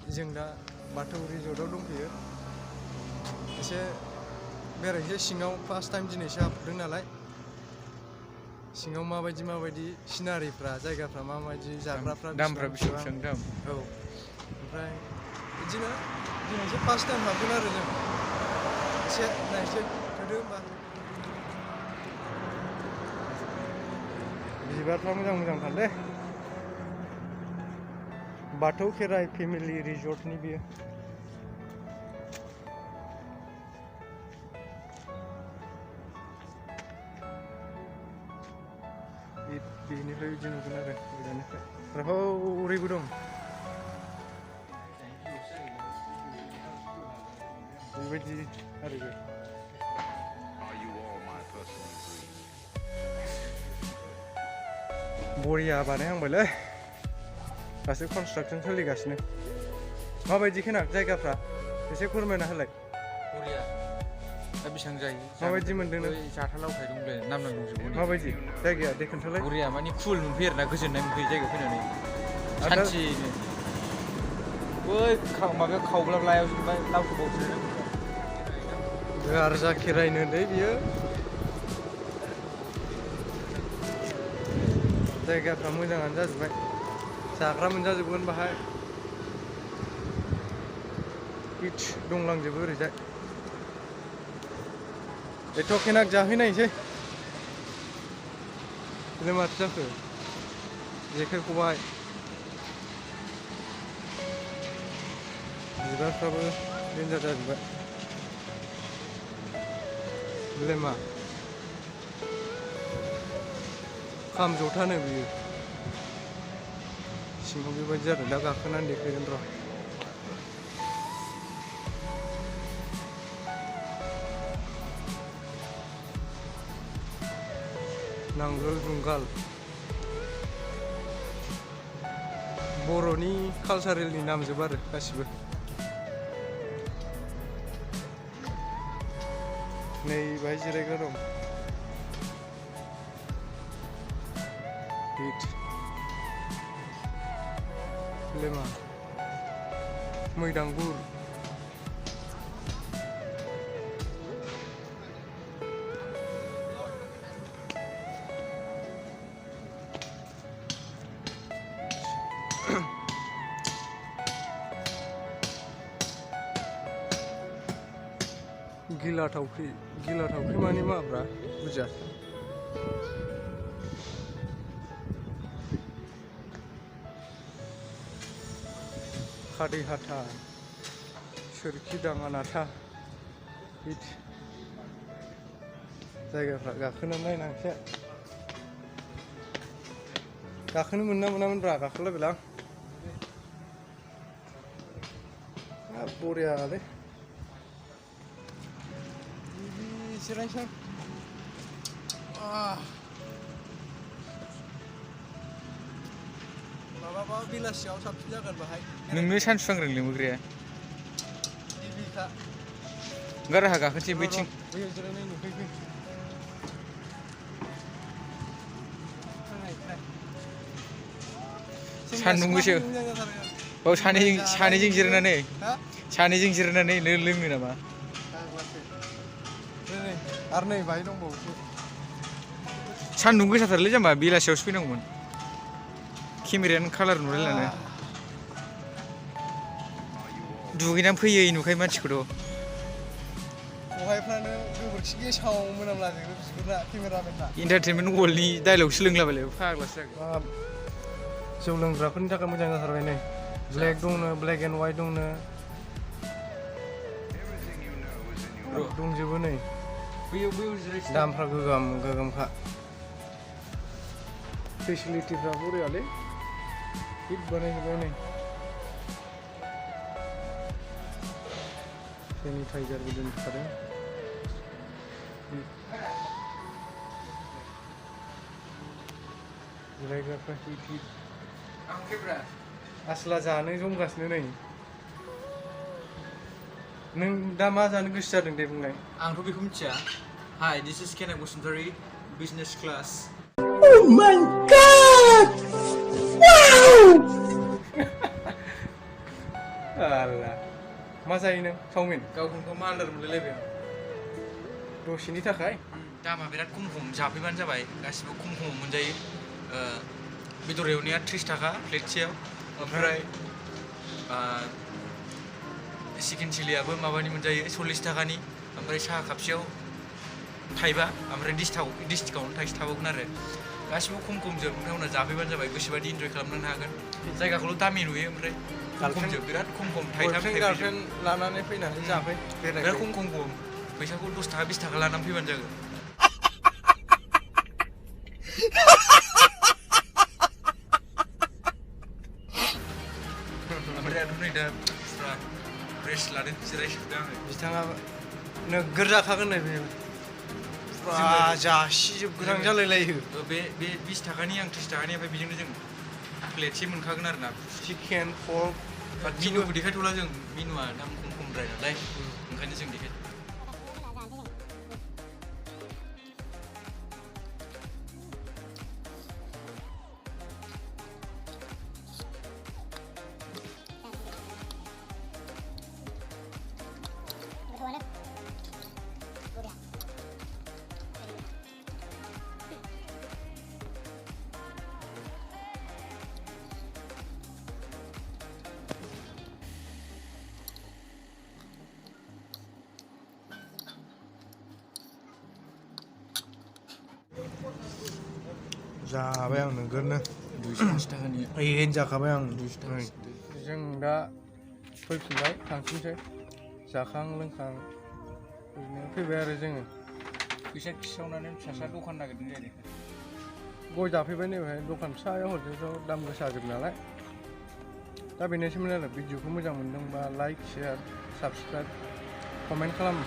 जों दा बाथौ रिजर्टआव दंफैयो एसे बेरायनोसै सिङाव फार्स्ट टाइम दिनैसो हाबदों नालाय सिङाव माबायदि सिनारिफ्रा जायगाफ्रा माबायदि जाग्राफ्रा दामफ्रा बेसेबां दाम औ ओमफ्राय बिदिनो दिनैसो फार्स्ट टाइम हाबदों आरो जों एसे नायसै थोदो होमबा बिबारफ्रा मोजां दे बाथौ खेराइ फेमिलि रिजर्टनि बियो बेनिफ्राय बिदि नुगोन आरो गोजाननिफ्राय हरैबो दं बेबायदि आरो बरिया बानायहांबायलै दासो कनस्ट्राक्सन सोलिगासिनो माबायदि खोना जायगाफ्रा एसे फोरमायना होलाय बरिया दा बेसेबां जायो माबायदि मोनदों नों जाथालावखाय दंलाय नामना दंजोबो माबायदि जायगाया दे खोन्थालाय बरिया माने कुल मोनफैयो आरोना गोजोननाय मोनफैयो जायगायाव फैनानै सान्थिनो बै माबायाव खावब्लाबलायाव जोंबाय लावसोबावसो गारजा खेरायनो दै बियो जायगाफ्रा मोजाङानो जाजोब्बाय जाग्रा मोनजाजोबगोन बाहाय पिच दंलांजोबो ओरैजाय एथ' केनाक जाहैनायसै बिलाय माथो जाखो जेखाइ खबाइ बिबारफ्राबो देन्जार जाजोब्बाय बिलाय मा खाम जथानो बियो सिङाव बेबायदि जादों दा गाखोनानै देखायगोन र' नांगोल जुंगाल बर'नि कालसारेलनि नामजोब आरो गासिबो नै बाहाय जिरायग्रा दं लेमा मैदांगुर गिला थावख्रि माने माब्रा बुजिया खादै हाथा सोरखि दाङा नाथा जायगाफ्रा गाखोनानै नायनांसै गाखोनो मोनामोनब्रा गाखोलायबायलां बरियालै जिरायसै माबाबा बेलासियाव साबसिन जागोन बाहाय नोंनो सानसुआंग्रों लिंहरग्राया गार राहा गाखोनोसै बैथिं जिरायनाय नुफैफै सान्दुं गोसो औ सानैजों जिरायनानै लोङो नामा आरो नै बाहाय दंबावोसो सान्दुं गोसाथारलै जाम्बा बेलासियावसो फैनांगौमोन केमेरायानो कालार नुलायलाङो दुगैनानै फैयो नुखायो मानसिखौथ' बहायफ्रानो गोबोरखि गेसाव मोनामलाजोबो बिगुरा केमेरामेनना इन्टारटेनमेन्ट वर्ल्डनि डायलगसो लोंलाबायलाय फाग्लासो जागोन जौ लोंग्राफोरनि थाखाय मोजां जाथारबाय नै ब्लेक दंनो ब्लेक एन्ड वाइट दंनो दंजोबो नै दामफ्रा गोगोमखा फेसिलिटिफ्रा बरियालै हिट बानायजोब्बाय नै सेनिटाइजारबो दोनखादों जिरायग्राफ्रा हिट आसला जानो जमगासिनो नै नों दा मा जानो गोसो जादों दे बुंलाय आंथ' बेखौ मिथिया हाय दिस इज केनाक Basumatary business class Oh my God! Wow! आला मा जायो नों चावमिन गावखौनो मा आलार मोनलायलायबाय आं दसेनि थाखाय दामा बिराद खम जाफैबानो जाबाय गासिबो खम मोनजायो बेदर एवनाया 30 थाखा प्लेटसेयाव ओमफ्राय चिकेन चिलियाबो माबानि मोनजायो 40 थाखानि ओमफ्राय साहा कापसेयाव थाइबा ओमफ्राय डिसकाउन्ट थाइसे थाबावगोन आरो गासिबो खम जोब नोंथांमोना जाफैबानो जाबाय गोसोबादि इन्जय खालामनो हागोन जायगाखौल' दामि नुयो ओमफ्राय खम जोब बिराद खम थाइथाम गार्लफ्रेन्ड लानानै फैनानै जाफै बिराद खम फैसाखौ 10 थाखा 20 थाखा लानानै फैबानो जागोन ओमफ्राय आरो नै दा फुरा रेस्ट लादों जिरायजोबदों आङो बिथाङा नोगोर जाखागोन नै बे फुरा जासिजोबगोनां जालायलायो बे 20 थाखानि आं 30 थाखानि ओमफ्राय बेजोंनो जों प्लेटसे मोनखागोन आरो ना चिकेन पर्क मेनुबो देखायथ'ला जों मेनुआ दाम खमद्राय नालाय ओंखायनो जों देखाय जाबाय आं नोगोरनो 280 थाखानि ओरैनो जाखाबाय आं 200 थाखा जों दा फैफिनबाय थांफिनसै जाखां लोंखां ओरैनो फैबाय आरो जोङो फैसा खिसावनानै फिसा दखान नागिरदों जाहैदों गय जाफैबाय नैबेहाय दखान फिसायाव हरजोंथ' दाम गोसाजोब नालाय दा बेनोसैमोन आरो भिडिअखौ मोजां मोनदोंबा लाइक शेयार साबसक्राइब कमेन्ट खालाम